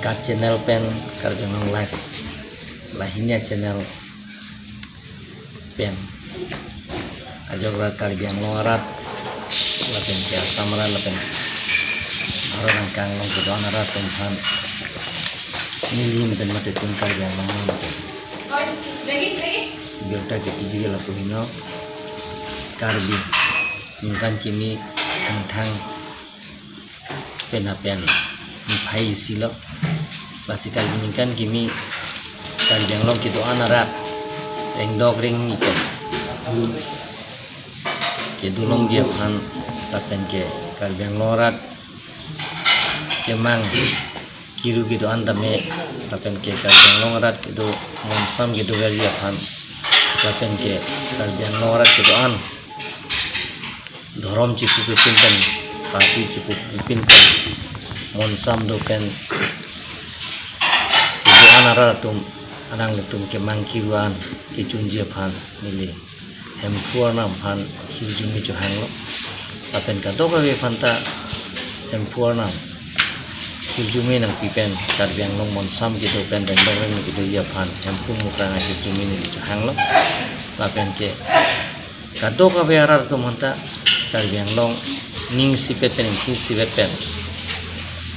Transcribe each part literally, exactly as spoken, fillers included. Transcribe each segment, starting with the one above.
KAT Channel pen Karbi Anglong Live, lahini a-channel pen ajok ra Karbi Anglong arat lapen ke Assam arat lapen aro rangkang along kedo-an arat atum aphan nelihin pen mate tin Karbi Anglong arat atum birta kepiji ke lapu heno. Karbi ningkan kimi angthang pen apen niphai isi lo. Lasi Karbi ningkan kimi Karbi Anglong kedo-an arat rengdok rengni pen kedo longji aphan lapen ke Karbi Anglong arat kemang kiru kedo-an tame lapen ke Karbi Anglong arat kedo monsam kedoverji aphan lapen ke Karbi Anglong arat kedo-an dhorom chipu pipin pen, party chipu pipin pen, monsam do pen kedo-an arat atum, alanglitum kemang kiru an kechunji aphan neli Hemphu arnam aphan hirjume chohanglo. Lapen kadokave aphan ta Hemphu arnam hirjume nangpi pen Karbi Anglong monsam kedo pen rengdok rengni kedoji aphan Hemphu Mukrang ahirjume neli chohanglo. Lapen ke kadokave arat atum aphan ta Karbi Anglong ning isipet pen, ingthi isipet pen,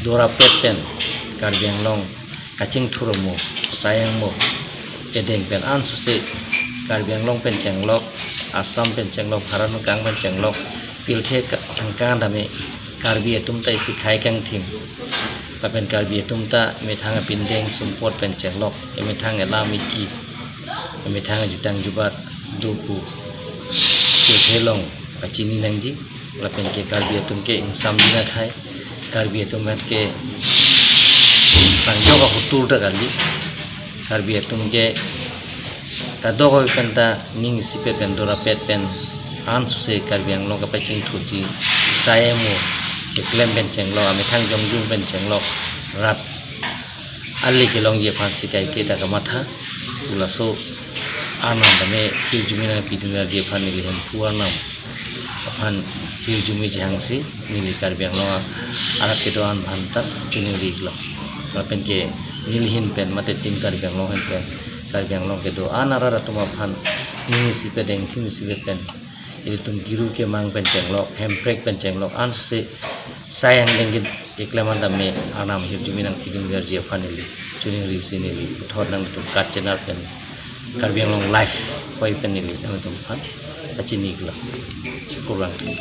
dorapet pen Karbi Anglong kachingthur mo, sayang mo, kedeng pen ansose Karbi Anglong pen chenglok, Assam pen chenglok, Bharat ningkan pen chenglok, pilthe ka-, angkang tame Karbi atum ta isi khei kangthim. Lapen Karbi atum ta emethang apindeng sumpot pen chenglok, emethang elam eki, emethang ajutang jubat do pu pilthe along pachini nangji. Lapen ke Karbi atum ke ingsamji nakhai, Karbi atum aphan ke pangjok ahotur ta kali. Karbi atum ke kadokave pen ta ning isipet pen, dorapet pen, ansose Karbi Anglong kapachingthurji, sayang mo keklem pen chenglok, amethang jongjung pen chenglok, rat ale kelongji aphan si kaike ta kamatha, pu laso arnam tame hirjume nangpidunverji aphan neli Hemphu arnam aphan hirjume chohangsi neli Karbi Anglong arat kedo-an aphan ta choningri iklo. Lapen ke nelihin pen mate tin Karbi Anglong ahin pen, Karbi Anglong kedo-an arat atum aphan ning isipet, ingthi isipet pen, ilitum kiru kemang pen chenglok, hemprek pen chenglok, ansose sayang deng ke keklem an tame arnam hirjume nangpidunverji aphan neli choningrisi neli puthot nangtum KAT Channel pen Karbi Anglong Live hoi pen neli nangtum aphan pachini iklo. Kurvangthu.